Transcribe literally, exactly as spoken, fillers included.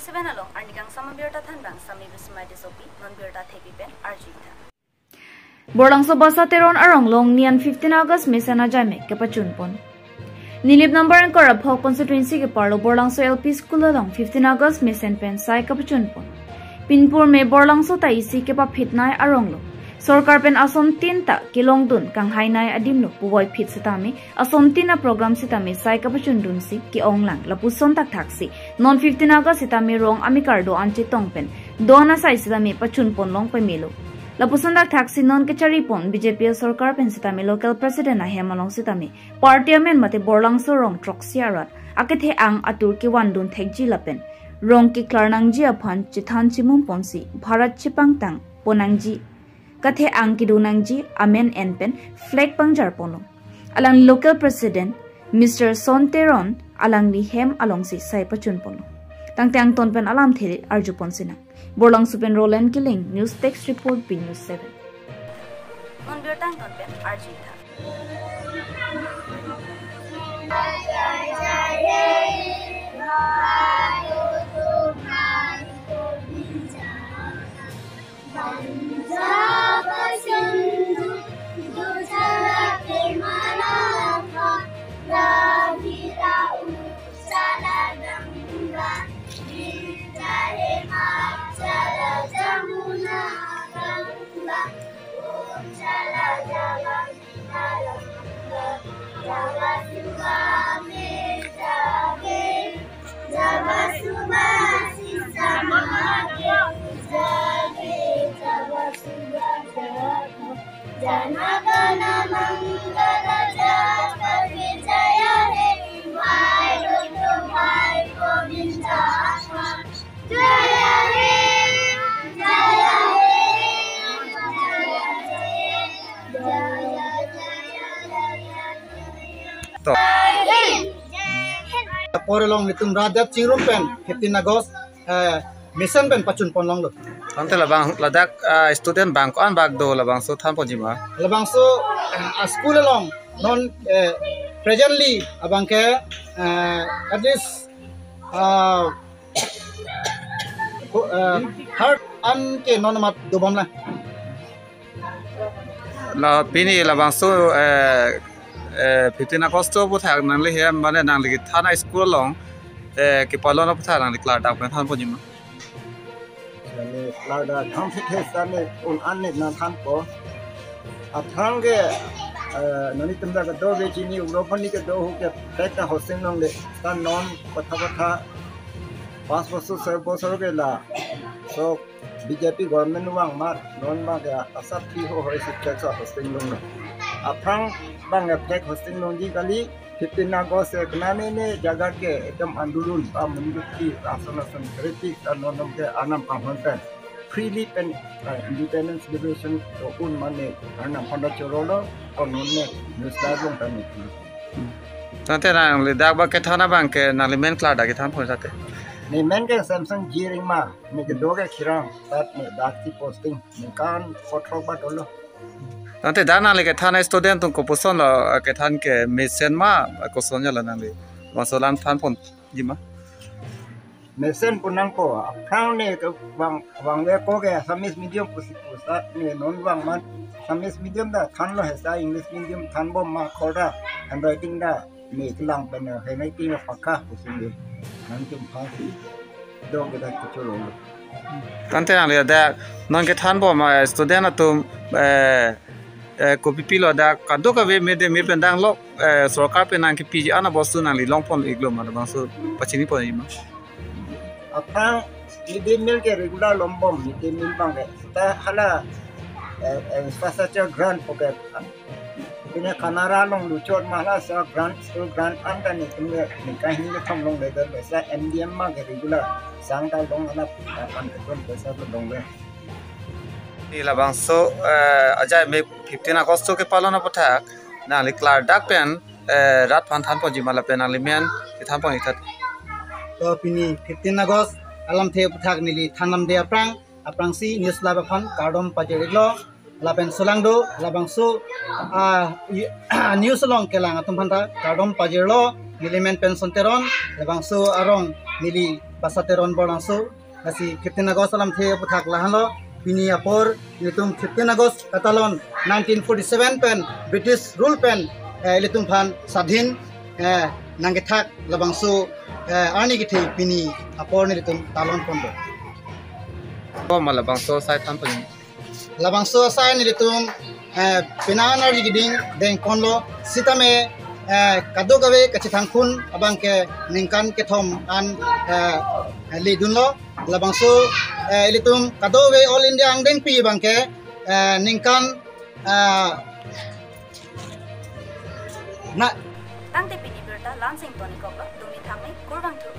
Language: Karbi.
Seven along arni kangsam abirta thanbang Sami Bismai Tissopi, non birta thepi pen arjutha. Borlangso Basa Teron arong along nian fifteen August mesen ajai me kepachunpon. Nilip number ingkoi ra phok constituency keparlo Borlangso L P School along fifteen August mesen pen sai kepachunpon. Pinpur me Borlangso ta isi kepaphitnei arong lo. Sorkar pen asontin ta kelongdun kanghainei adim lo puvoiphit sitame asontin aprogram sitame sai kepachundunsi ke-onglang lapuson thakthaksi non fifteen August sitame rong amekar do-an chetong pen do-an asai sitame pachunponlong pemelo. Lapuson thakthaksi non kecharipon B J P sorkar pen sitame local president ahem along sitame party amen mate Borlangso rong throksi arat akethe-ang atur kevandun thekji lapen rong keklar nangji aphan chethan chimumponsi Bharat chepangtang pon nangji, kathe-ang kedo nangji amen en pen flag pangjarponlo. Alangli local president Mister Son Teron alangli hem alongsi sai pachunponlo. Tangte angton pen alamthe arjupon sinang. Borlangso pen Roland Killing, News Desk Report, B News seven. Non birta angton pen arjutha. To. Apor along netum rat-det chingrum pen fifteen August, eh, mesen pen pachunponlonglo. Tangte labang ladak, ah, student bang ko-an bak do labangso thanponji ma? Labangso, eh, school along non, eh, presently abangke, eh, at least, ah, ko-, eh, third an ke non mat dobomlang. La pini labangso, eh, eh, fifteen August aputhak nangli hem mane nangli kethan a-school along, eh, kepalon aputhak nangli klardak pen thanponji ma? Nangli klardak than thek he sani un-an ne nangthanpo. Aphrang ke, eh, nangli tumda kedo ke chini ulo pani kedo hu ke pek ta hosting longle. Ta non kotha kotha pas bosor ser bosor ke la. So B J P government vang mar, non vang ke asap thi ho hoi si flag sa hosting longlo. Aphrang vang ke flag hosting longji kali, fifteen August ke nane ne jaga ke ekdom andolon, ba munduki, ason ason kritik, ta non non ke anam panghon pen. Freely pen, eh, independence liberation to un mane, anam panda chorolo, ko non ne, news live long pen ne. Tangte nangli dak ba kethan abang ke nangli men klardak kethanpon sate. Ne men ke Samson G Ringma, ne kedo ke Khirang, tat ne dak ti posting, ne kan kothok ba dolo. Tangte dak nangli kethan student atum kopuson lo, kethan ke mesen ma, koson ya lo nangli. Masalan thanponji ma? Mesen pu nangpo, aphrang ne ke vang, vangve ko ke Assamese medium pusi pusat ne non vang man. Assamese medium ta thanlo he sa English medium thanbom ma khorda handwriting ta ne kelang pen handwriting ta pakka pusi ne. Nangtum phasi do ke dak kecholo. Tangte nangli dak non kethanbom ma student atum, eh, eh, kopi pilo dak kadokave mid day meal pen danglo, eh, sorkar pen nangkepiji an abostu nangli longpon iklo ma labangso pachiniponji ma? Aphrang mid day meal ke regular longbom, mid day meal abang ke. Ta hala, eh, eh, infrastructure grant pocket. Pine Kanara along luchot ma hala sa grant, school grant an ta ne tum ne ne kahini kethom longle dan sa M D M ma ke regular. Sang ta long hala, eh, an ketum pesa tu longle. Ni labangso, eh, ajai me fifteen August kepalon aputhak nangli klardak pen, eh, rat aphan thanponji ma lapen nangli men kethanpon iktha? To pini fifteen August alamthe aputhak neli thanlamde aphrang, aphrangsi news live aphan kardom pajir-iklo. Lapen solangdo labangso, ah, i-, news along kelang atum aphanta kardom pajirlo, neli men pen Son Teron, labangso arong neli Basa Teron Borlangso, lasi fifteen August alamthe aputhak lahenlo. Pini apor nelitum fifteen August katalon nineteen forty-seven pen British rule pen, eh, ilitum aphan sadhin, eh, nangkethak labangso, eh, arni kethe pini apor nelitum talon pon do. Ko ma labangso asai than pon. Labangso asai nelitum, eh, penang arni keding deng ponlo sitame, eh, kadokave kachethangpon abangke ningkan kethom an, eh, ledunlo. Labangso, eh, ilitum kadokave All India angdengpi abangke, eh, ningkan, eh, na Tangte pini birta la-ansi tonikoklo, dumi thangni kurvangthu.